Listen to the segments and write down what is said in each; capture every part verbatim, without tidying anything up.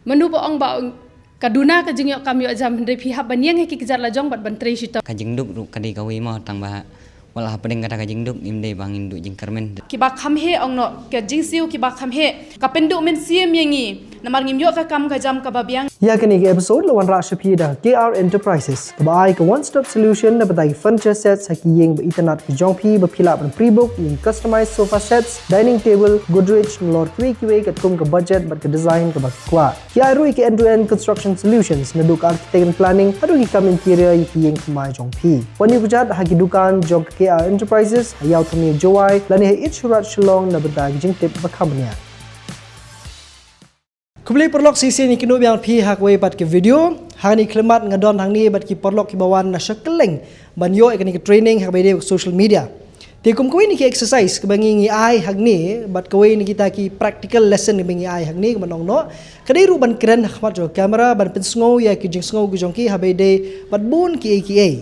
Mano ba ong ba ka duna ka jingïoh kam ïoh jam, hynrei phi hap ban ïeng ha ki kjat la jong bad ban trei shitom. Ka jingduk ruh ka dei kawei mo, tang ba wat la hapdeng kata ka jingduk ngim dei ba ngin duh jingkyrmen. Kiba kham heh, ong noh, ka jingsiew kiba kham heh ka pynduh mynsiem ïa ngi namar ngim ïoh ka kam ka jam kaba biang. Ïa kane ka episode la wanrah sha phi da K R Enterprises, kaba ai ka one stop solution na bynta ki furniture sets ha ki ïing ba itynnad ki jong phi, ba phi lah ban pre-book ïa ki customized sofa sets, dining table, Godrej, nalor kiwei kiwei katkum ka budget bad ka design kaba ki kwah. Ki ai ruh ïa ki end to end construction solutions, naduh ka architect and planning haduh ki kam interior ïa ki ïing thymmai jong phi. Wan ïakjat ha ki dukan jong ka K R Enterprises ha Ïawthyrnai Jowai lane ha East Shorraj Shillong na bynta ki jingtip ba kham bniah. Khublei paralok, shisien ïa kynduh biang phi ha kawei pat ka video. Hangne khyllipmat nga don hangne bad ki paralok kiba wan na sha kylleng ban ïoh ïa kane ka training ha kaba ïadei bad social media. Te kum kawei na ki exercise kaba ngi ngi ai hangne bad kawei na kita ki practical lesson kaba ngi ai hangne, kaba ngi ong noh, ka dei ruh ban kren ha khmat jong ka camera ban pynsngew ïa ki jingsngew ki jong ki ha kaba ïadei bad bun kiei kiei.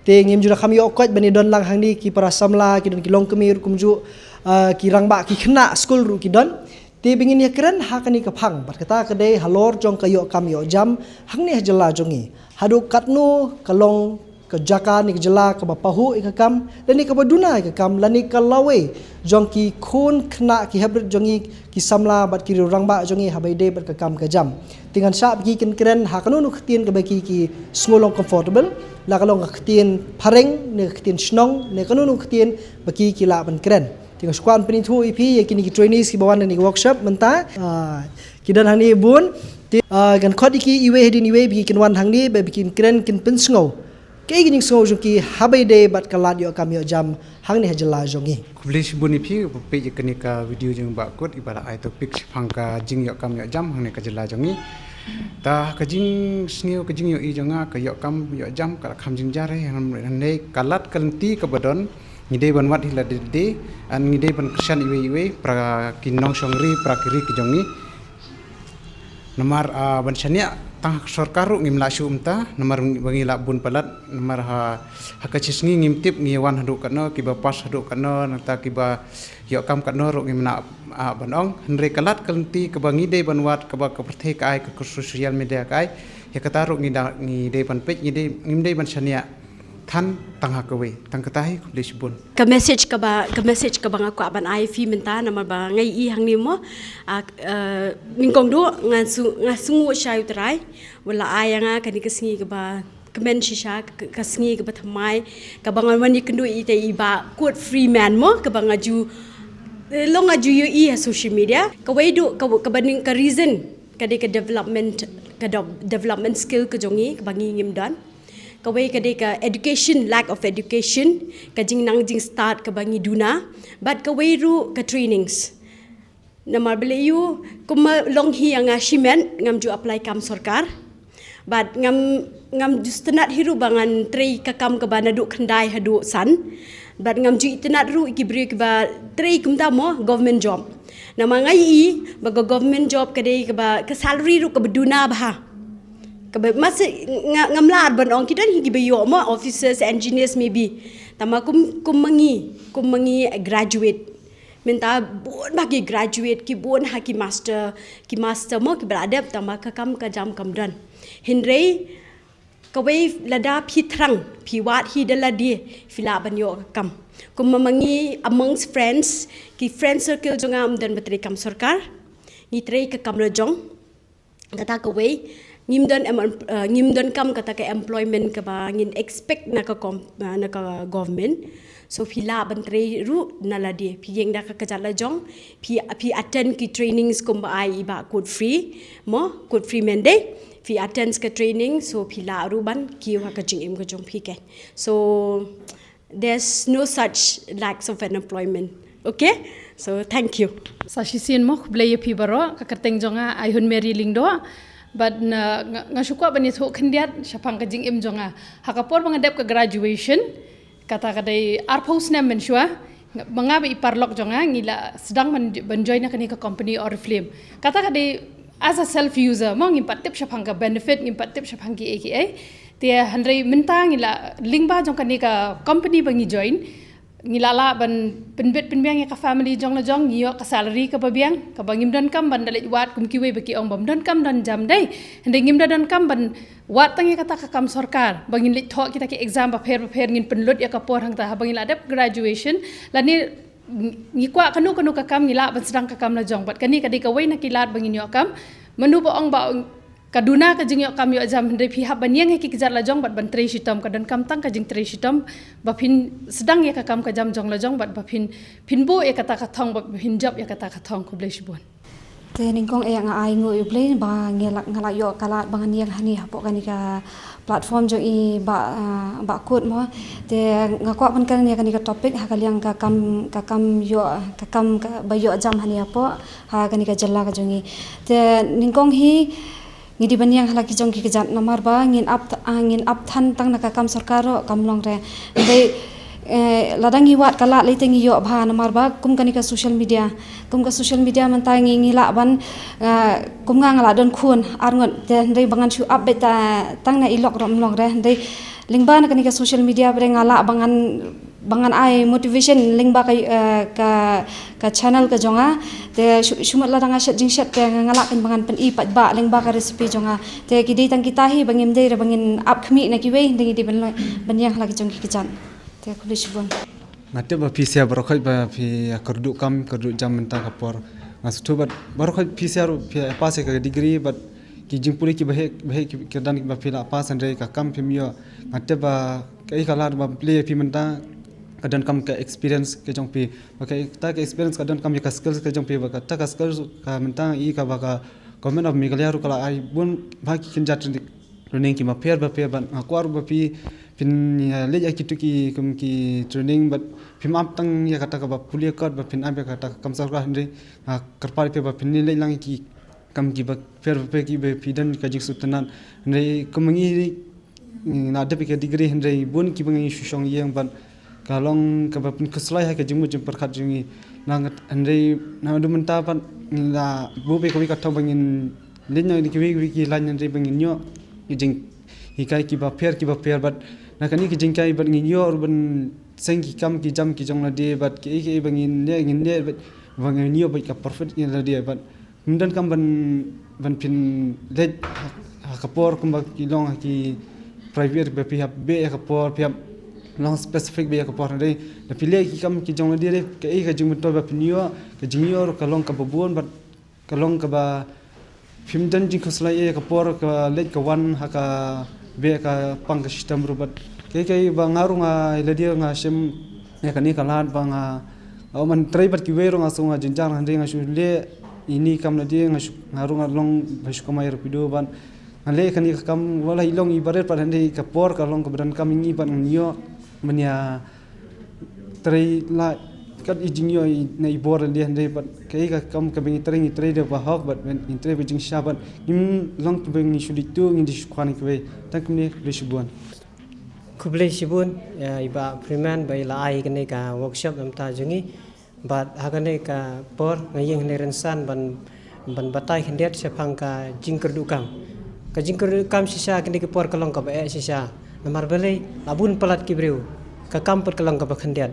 Te ngim ju da kham ïoh koit ban ïadon lang hangne ki para samla, ki don ki longkmie ruh kumjuh, ah, ki rangbah, ki khynnah skul ruh ki don. Te ba ngin ïakren ha kane ka phang bad kata ka dei halor jong ka ïoh kam ïoh jam hangne ha jylla jong ngi. Haduh katno ka long ka jaka ne ka jylla kaba pahuh ïa ka kam lane kaba duna ïa ka kam lane ka lawei jong ki khun khynnah, ki heprit jong ngi, ki samla bad ki riew rangbah jong ngi ha kaba ïadei bad ka kam ka jam. Te ngan shah ba ki kin kren ha kano kano ka ktien kaba ki ki sngew long comfortable, la ka long ka ktien phareng ne ka ktien shnong ne kano kano ka ktien ba ki ki lah ban kren. Te nga shu kwah ban pynithuh ïa phi ïa kine ki trainees kiba wan ha kane ka workshop mynta. Ah, ki don hangne bun. Te, ah, ngan khot ïa ki iwei hadien iwei ba ki kin wan hangne ba ki kin kren, kin pynsngew kaei ka jingsngew jong ki ha kaba ïadei bad ka lad ïoh kam ïoh jam hangne ha jylla jong ngi. Khublei shibun ïa phi ba peit ïa kane ka video jong Bah Kut iba la ai topic shaphang ka jingïoh kam ïoh jam hangne ka jylla jong ngi. Ta ka jingsngew, ka jingïohi jong nga, ka ïoh kam ïoh jam ka la kham jynjar hi, hynrei ka lad ka lynti kaba don, ngi dei ban wad hi lade lade, and ngi dei ban kyrshan iwei iwei para ki nongshong ri, para ki ri ki jong ngi. Namar, ah, ban shaniah tang ha ka sorkar ruh ngim lah shuh mynta, namar ba ngi lah bun palat, namar ha, ha ka shi sngi ngim tip ngi wan haduh katno, kiba pass haduh katno, nangta kiba ïoh kam katno ruh ngim lah, ah, ban ong. Hynrei ka lad ka lynti kaba ngi dei ban wad, kaba ka pyrthei ka ai, ka social media ka ai, ïa kata ruh ngi da, ngi dei ban peit, ngi dei, ngim dei ban shaniah than tang ha kawei. Tang kata hi, khublei shibun. Ka message kaba, ka message kaba nga kwah ban ai phi mynta namar ba nga ïohi hangne mo, ah, eh, nyngkong duh nga sngew, nga sngew shai U Trai ba la ai ïa nga kane ka sngi kaba kmen shisha, ka, ka sngi kaba thymmai, kaba ngan wan ïakynduh ïa ita i Bah Kut Freeman mo, kaba nga ju, eh, long nga ju ïohi ha social media. Kawei duh, ka, kaba ning ka reason ka dei ka development, ka de-, development skill ka jong ngi kaba ngi ngim don. Kawei ka dei ka education, lack of education, ka jingnang jingstad kaba ngi duna. Bad kawei ruh ka trainings. Namar balei ïoh, kumba long hi ïa nga shimet, ngam ju apply kam sorkar. Bad ngam, ngam ju sngewtynnat hi ruh ba ngan trei ka kam kaba naduh khyndai haduh san. Bad ngam ju itynnat ruh ïa ki briew kiba trei kumta mo, government job. Namar nga ïohi ba ka government job ka dei kaba ka salary ruh kaba duna bha. Kaba masi nga, ngam lah ban ong, ki don hi kiba ïoh mo, officers, engineers maybe. Tangba kum, kum ma ngi, kum ma ngi graduate. Mynta bun bha ki graduate, ki bun ha ki master, ki master mo kiba la dep, tangba ka kam ka jam kam don. Hynrei kawei lada phi thrang, phi wad hi da lade, phi lah ban ïoh ka kam. Kumba ma ngi amongst friends, ki friend circle jong nga ym don ba trei kam sorkar. Ngi trei ka kam la jong. Kata kawei, ngim don em-, eh, ngim don kam kata ka employment kaba ngin expect na ka kom-, eh, na ka government. So phi lah ban trei ruh na lade, phi ïeng da ka kjat la jong, phi, phi attend ki trainings kumba ai i Bah Kut Free, mo, Kut Freeman dei, phi attend ka training, so phi lah ruh ban kiew ha ka jingim ka jong phi keiñ. So, there's no such lacks of unemployment. Okay? So, thank you. Sa shisien mo, khublei ïa phi baroh, ka kyrteng jong nga Aihun Mary Lyngdoh. Bad nga, nga, nga shu kwah ban ïathuh khyndiat shaphang ka jingim jong nga. Ha ka por ba nga dep ka graduation, kata ka dei arphew snem mynshuwa, nga, ma nga bad i paralok jong nga ngi la sdang ban, ban join na kane ka company Oriflame. Kata ka dei as a self user, mo, ngim pat tip shaphang ka benefit, ngim pat tip shaphang kiei kiei. Te hynrei mynta ngi la lyngba jong kane ka company ba ngi join, ngi la lah ban pynbit pynbiang ïa ka family jong la jong, ngi ïoh ka salary kaba biang, kaba ngim donkam ban da leit wad kum kiwei ba ki ong bym donkam don jam dei. Hynrei ngim da donkam ban wad tang ïa kata ka kam sorkar, ba ngin leit thoh kita ki exam bapher bapher, ngin pynlut ïa ka por hangta, haba ngi la dep graduation, lane ngi kwah kano kano ka kam ngi lah ban sdang ka kam la jong. Bad kane ka dei kawei na ki lad ba ngin ïoh kam. Mano ba ong ba ka duna ka jingïoh kam ïoh jam, hynrei phi hap ban ïeng ha ki kjat la jong bad ban trei shitom, ka donkam tang ka jingtrei shitom ba phin sdang ïa ka kam ka jam jong la jong bad ba phin, phin buh ïa kata ka thong, ba phin jop ïa kata ka thong. Khublei shibun. Te nyngkong eh nga ai nguh ïa U Blei ba nga la, nga la ïoh ka lad ba ngan ïeng hangne hapoh kane ka platform jong i Bah, ah, Bah Kut mo. Te nga kwah ban kren ïa kane ka topic ha ka liang ka kam, ka kam ïoh, ka kam kaba ïoh jam hangne hapoh ha kane ka jylla ka jong i. Te nyngkong hi ngi dei ban ïeng ha la ki jong ki kjat namar ba ngin ap, ah, ngin ap than tang na ka kam sorkar ruh kam long re. Hynrei, eh, lada ngi wad ka lad lei te ngi ïoh bha namar ba kum kane ka social media, kum ka social media mynta ngi, ngi lah ban, ah, kum nga nga la don khun arngut, te hynrei ba ngan shu ap beit ta tang na i lok ruh ym long re. Hynrei lyngba na kane ka social media ba dei nga lah ba ngan, ba ngan ai motivation lyngba ka, eh, ka, ka channel ka jong nga. Te shu, shu mut lada nga shet jingshet te nga lah kan ba ngan pyni paidbah lyngba ka recipe jong nga. Te ki dei tang kita hi ba ngim dei re ba ngin ap khmih na kiwei, hynrei ngi dei ban, ban ïeng ha la ki jong ki kjat. Te khublei shibun. Nga tip ba phi sha baroh khoit ba phi ïa kyrduh kam kyrduh jam mynta ka por. Nga sngewthuh bad baroh khoit phi sha ruh phi ïa pass ïa ka degree bad ki jingpule kiba heh, ba heh ki, ki don kiba phi la pass, hynrei ka kam phim ïoh. Nga tip ba kaei ka lad ba plie ïa phi mynta ka donkam ka experience ka jong phi. Ba kaei kata ka experience ka donkam ïa ka skills ka jong phi, ba kata ka skills ka mynta i kaba ka Government of Meghalaya ruh ka la ai bun bha ki kynja training, training kiba pher bapher bad nga kwah ruh ba phi phin, eh, leit ïa kitu ki kum ki training bad phim ap tang ïa kata kaba pule kot, ba phin ap ïa kata ka kam sorkar, hynrei nga kyrpad ïa phi ba phin leit lang ïa ki kam kiba pher bapher kiba phi don ka jingsngewtynnat. Hynrei kum ngi, ngi la dep ïa ka degree hynrei bun kiba ngi shu shong ïeng bad ka long kaba pynkhuslai ha ka jingmut jingpyrkhat jong ngi. Nang hynrei naduh mynta pat ngi la buh beit kawei ka thong ba ngin leit na kiwei kiwei ki line hynrei ba ngin ïoh ki jinghikai kiba pher kiba pher bad na kane ka jinghikai bad ngin ïoh ruh ban seng ki kam ki jam ki jong lade bad kiei kiei ba ngin leh ngin leh bad ba ngin ïoh beit ka profit ïa lade bad ym donkam ban, ban phin leit ha, ha ka por kumba ki long ha ki private ba phi hap beh ïa ka por, phi hap long specific beh ïa ka por, hynrei da phi leh ki kam ki jong lade, kaei ka jingmyntoi ba phin ïoh, ka jingïoh ruh ka long kaba bun bad ka long kaba phim don jingkhuslai ïa ka por ka leit ka wan ha ka beh ka pang ka shitom ruh bad kaei kaei ba nga ruh nga ïa lade nga shem ïa kane ka lad ba nga, nga man trei bad kiwei ruh nga sngew nga jynjar, hynrei nga shu leh ine i kam lade, nga shu, nga ruh nga long ba shu kamai rapido bad nga leh kane ka kam, wat la i long i barit pat hynrei ka por ka long kaba donkam ïa ngi bad ngan ïoh ban ïa trei la kat i jingïoh i na i bor lade, hynrei bad kaei ka kam kaba ngi trei ngi trei da ba hok bad ngi trei ba jingshisha bad ngim long kiba ngi shu leit tuh ngi shu khwan kiwei. Tang kumne, khublei shibun. Khublei shibun ïa i Bah Freeman ba i la ai kane ka workshop na bynta jong ngi. Bad ha kane ka por nga ïeng hangne rynsan ban, ban batai khyndiat shaphang ka jingkyrduh kam. Ka jingkyrduh kam shisha kane ka por ka long kaba eh shisha. Namar balei, la bun palat ki briew, ka kam pat ka long kaba khyndiat.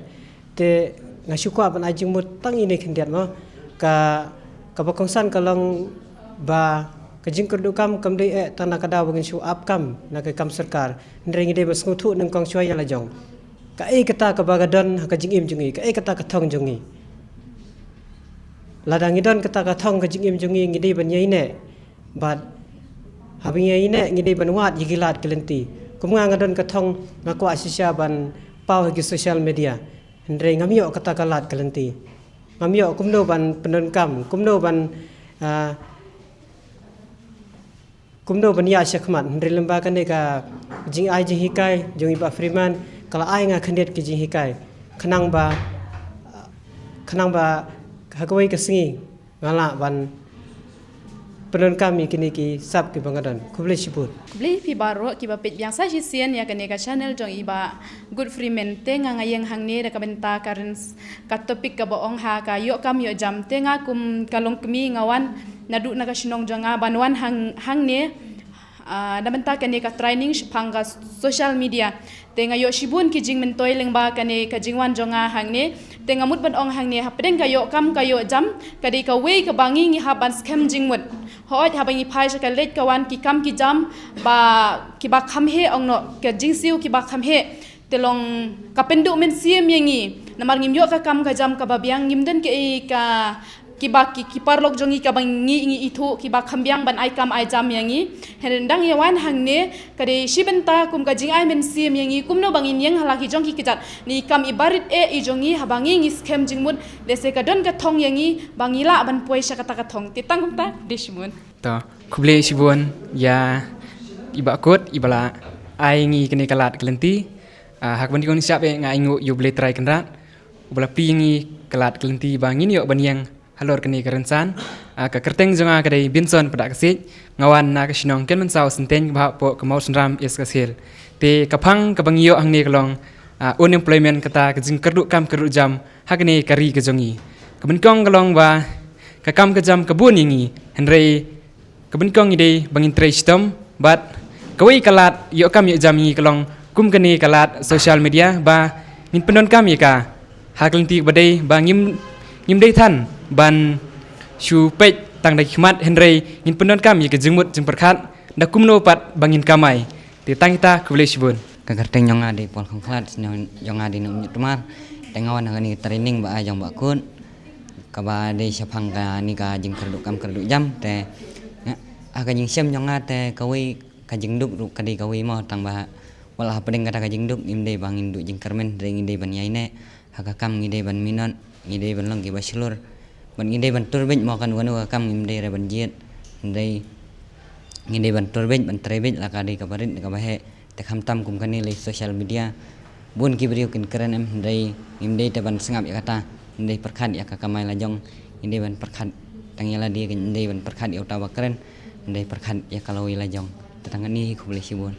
Te nga shu kwah ban ai jingmut tang ine khyndiat mo. Ka, kaba kongsan ka long ba ka jingkyrduh kam kam dei eh tang na ka daw ba ngin shu ap kam na ka kam sorkar. Hynrei ngi dei ban sngewthuh nyngkong shuwa ïa la jong. Kaei kata kaba ka don ha ka jingim jong ngi, kaei kata ka thong jong ngi. Lada ngi don kata ka thong ka jingim jong ngi, ngi dei ban ïaineh. Bad haba ngi ïaineh ngi dei ban wad ïa ki lad ki lynti. Kum nga nga don ka thong nga kwah shisha ban paw ha ki social media. Hynrei ngam ïoh kata ka lad ka lynti. Ngam ïoh kumno ban pyndonkam, kumno ban, ah, kumno ban ïaid shakhmat, hynrei lyngba kane ka jingai jinghikai jong i Bah Freeman ka la ai nga khyndiat ki jinghikai khnang ba, khnang ba ha kawei ka sngi nga lah ban pyndonkam ïa kine ki sap kiba nga don. Khublei shibun. Khublei phi baroh kiba peit biang sa shisien ïa kane ka channel jong i Bah Good Freeman. Te nga nga ïeng hangne da ka bynta ka ryn ka topic kaba ong ha ka ïoh kam ïoh jam, te nga kum ka longkmie nga wan naduh na ka shnong jong nga ban wan hang, hangne, Ah, na bynta kane ka training shaphang ka social media. Te nga ïoh shibun ki jingmyntoi lyngba kane ka jingwan jong nga hangne. Te nga mut ban ong hangne, hapdeng ka ïoh kam ka ïoh jam, ka dei kawei kaba ngi ngi hap ban skhem jingmut. Hooid, haba ngi phai sha ka leit ka wan ki kam ki jam ba kiba kham heh, ong noh, ka jingsiew kiba kham heh. Te long ka pynduh mynsiem ïa ngi. Namar ngim ïoh ka kam ka jam kaba biang, ngim don kaei ka, kiba ki, ki paralok jong ngi kaba ngi, ngi ithuh, kiba kham biang ban ai kam ai jam ïa ngi. Hynrei dang ïa wan hangne, ka dei shi bynta kum ka jingai mynsiem ïa ngi, kumno ba ngin ïeng ha la ki jong ki kjat. Ni kam i barit eh i jong ngi, haba ngi ngi skhem jingmut, lehse ka don ka thong ïa ngi ba ngi lah ban poi sha kata ka thong. Te tang kumta, khublei shibun. To, khublei shibun ïa i Bah Kut, iba la ai ngi kane ka lad ka lynti. Ah, ha kaba nyngkong nyngkong nga ai nguh ïa U Blei Trai Kynrad, uba la plie ïa ngi ka lad ka lynti ba ngin ïoh ban ïeng halor kane ka rynsan. Ah, ka kyrteng jong nga ka dei Benson Padahkasiej, nga wan na ka shnong Kynmansau Synteng, ba hapoh ka Mawsynram East Khasi Hills. Te ka phang kaba ngi ïoh hangne ka long, ah, unemployment, kata ka jingkyrduh kam kyrduh jam ha kane ka ri ka jong ngi. Kaba nyngkong ka long ba ka kam ka jam ka bun ïa ngi, hynrei kaba nyngkong ngi dei ba ngin trei shitom, bad kawei ka lad ïoh kam ïoh jam ïa ngi ka long kum kane ka lad social media, ba ngin pyndonkam ïa ka ha ka lynti ba dei ba ngim, ngim dei than ban shu peit tang da ki khmat, hynrei ngin pyndonkam ïa ka jingmut jingpyrkhat da kumno pat ba ngin kamai. Te tang kita, khublei shibun. Ka kyrteng jong nga dei Paul Khongkhlad, shnong jong nga dei na Umñiuhtmar. Te nga wan ha kane ka training ba ai jong Bah Kut, kaba dei shaphang kane ka jingkyrduh kam kyrduh jam. Te nga, ha ka jingshem jong nga te kawei ka jingduk ruh ka dei kawei mo, tang ba wat la hapdeng kata ka jingduk, ngim dei ba ngin duh jingkyrmen, hynrei ngi dei ban ïaineh ha ka kam, ngi dei ban minot, ngi dei ban long kiba shlur. Bad ngi dei ban tur beit mo, kano kano ka kam ngim dei re ban jied. Hynrei ngi dei ban tur beit, ban trei beit la ka dei kaba rit kaba heh. Te khamtam kum kane lei social media, bun ki briew kin kren em, hynrei ngim dei te ban sngap ïa kata. Ngi dei pyrkhat ïa ka kamai lajong, ngi dei ban pyrkhat tang ïa lade, ngi dei ban pyrkhat ïa uta ba kren, ngi dei pyrkhat ïa ka lawei lajong. Te tang kane hi, khublei shibun.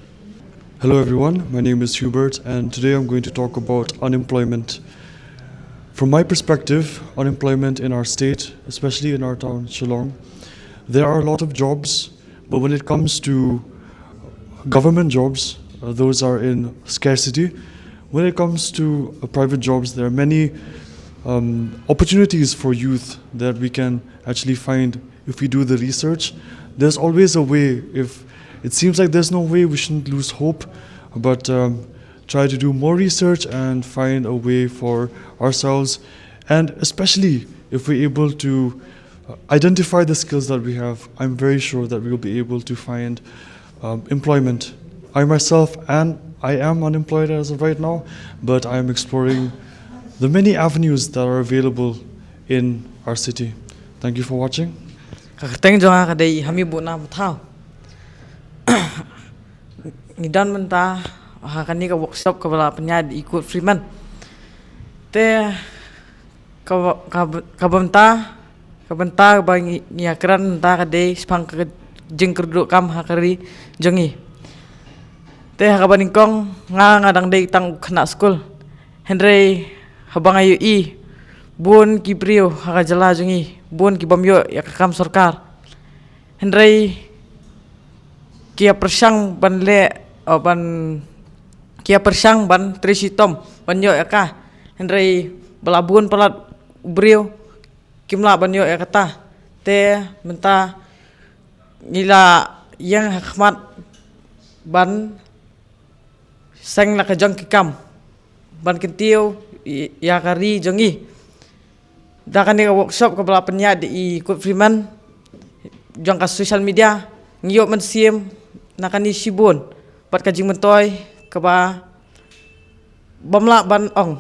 Hello everyone, my name is Hubert and today I'm going to talk about unemployment. From my perspective, unemployment in our state, especially in our town, Shillong, there are a lot of jobs, but when it comes to government jobs, uh, those are in scarcity. When it comes to uh, private jobs, there are many um, opportunities for youth that we can actually find if we do the research. There's always a way. If it seems like there's no way, we shouldn't lose hope, but um, try to do more research and find a way for ourselves. And especially if we're able to uh, identify the skills that we have, I'm very sure that we'll be able to find um, employment. I myself, and I am unemployed as of right now, but I am exploring the many avenues that are available in our city. Thank you for watching. Ka kyrteng jong nga ka dei Hami Buna Mathaw. Ngi don mynta ha kane ka workshop kaba la pynïaid da i Kut Freeman. Te kaba, kaba, kaba mynta, kaba mynta ba ngi, ngi ïa kren mynta ka dei shaphang ka jingkyrduh kam ha ka ri jong ngi. Te ha kaba nyngkong nga, nga dang dei tang u khynnah skul. Hynrei haba nga ïohi bun ki briew ha ka jylla jong ngi, bun ki bym ïoh ïa ka kam sorkar. Hynrei ki ïa pyrshang ban leh, oh, ban, ki ïa pyrshang ban trei shitom ban ïoh ïa ka. Hynrei ba la bun palat u briew kim lah ban ïoh ïa kata. Te mynta ngi la ïeng ha khmat ban seng la ka jong ki kam ban kyntiew ï-, ïa ka ri jong ngi. Da kane ka workshop kaba la pynïaid da i Kut Freeman jong ka social media, ngi ïoh mynsiem na kane shibun bad ka jingmyntoi kaba bym lah ban ong.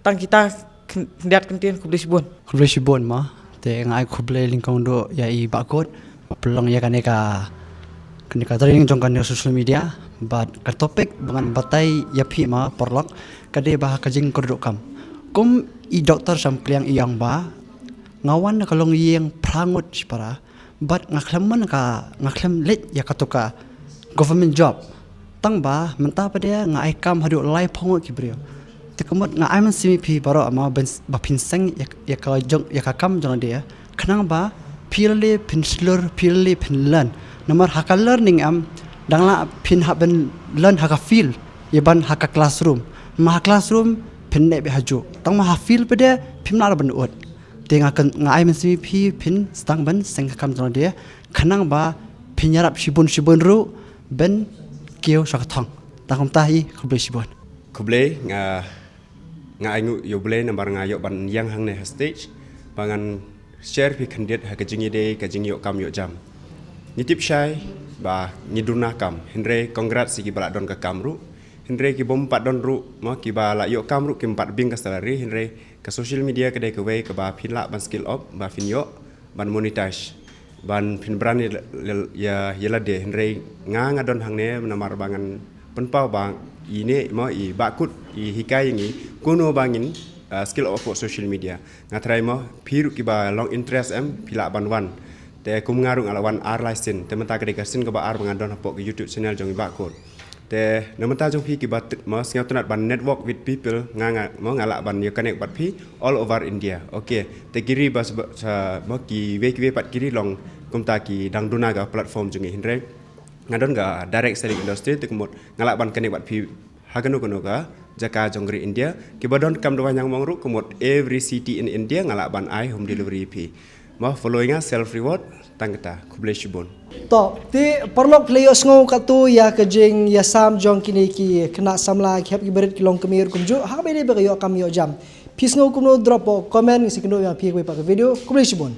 Tang kita khyn-, khyndiat kyntien, khublei shibun. Khublei shibun ma. Te nga ai khublei lyngkong duh ïa i Bah Kut ba pynlong ïa kane ka, kane ka training jong kane ka social media. Bad ka topic ba ngan batai ïa phi ma paralok ka dei ba ha ka jingkyrduh kam. Kum i Doktor Shampliang i ong ba nga wan na ka longïing phra ngut shipara, bad nga khlem mon ka, nga khlem leit ïa kato ka government job. Tang ba mynta pat de nga ai kam haduh laiphew ngut ki briew. Te ka mut nga ai mynsiem ïa phi baroh ma ban s-, ba phin seng ïa, ïa ka jong, ïa ka kam jong lade. Khnang ba phi lade phin shlur, phi lade phin learn. Namar ha ka learning em, Dang lah phin hap ban learn ha ka field, ïa ban ha ka classroom. Ma ha classroom phin neh beit ha ju. Tang ma ha field pat de phim lah ban ud. Te nga kan, nga ai mynsiem ïa phi phin sdang ban seng ka kam jong lade, khnang ba phin ïarap shibun shibun ruh ban kiew sha ka thong. Tang kumta hi, khublei shibun. Khublei, nga nga ainguh ïa U Blei namar nga ïoh ban ïeng hangne ha stage ba ngan share phi khyndiat ha ka jingïadei, ka jingïoh kam ïoh jam. Ngi tip shai ba ngi duna kam, hynrei congrats ïa kiba la don ka kam ruh. Hynrei ki bym pat don ruh, mo, kiba la ïoh kam ruh kim pat biang ka salary, hynrei ka social media ka dei kawei kaba phin lah ban skill up ba phin ïoh ban monetize, ban phin brand ïa, ïa, ïa lade. Hynrei nga, nga don hangne namar ba ngan pynpaw ba ine, mo, i Bah Kut i hikai ïa ngi kumno ba ngin, uh, skill up hapoh social media. Nga tharai, mo, phi ruh kiba long interest em, phi lah ban wan. Te kum nga ruh nga la wan ar lai sien. Te mynta ka dei ka sien kaba ar ba nga don hapoh ka YouTube channel jong i Bah Kut. Te na mynta jong phi kiba t-, mo, sngewtynnat ban network with people, nga, nga, mo, nga lah ban ïa connect bad phi all over India. Okay. Te ki ri ba sba-, sa, mo, kiwei kiwei pat ki ri long kumta ki dang duna ka platform jong ngi, hynrei nga don ka direct selling industry, te ka mut nga lah ban connect bad phi ha kano kano ka jaka jong ka ri India. Kiba don kam dawai ñiangmong ruh, ka mut every city in India nga lah ban ai home delivery ïa phi. Mo, following a self reward, tang kata, khublei shibun. To, te paralok, phi la ïohsngew katto ïa ka jingïasam jong kine ki khynnah samla, ki hep ki barit, ki longkmie ruh kumjuh, ha kaba ïadei bad ka ïoh kam ïoh jam. Phi sngew kumno, drop hapoh comment, ngin sa ïakynduh ïa phi ha kawei pat ka video. Khublei shibun.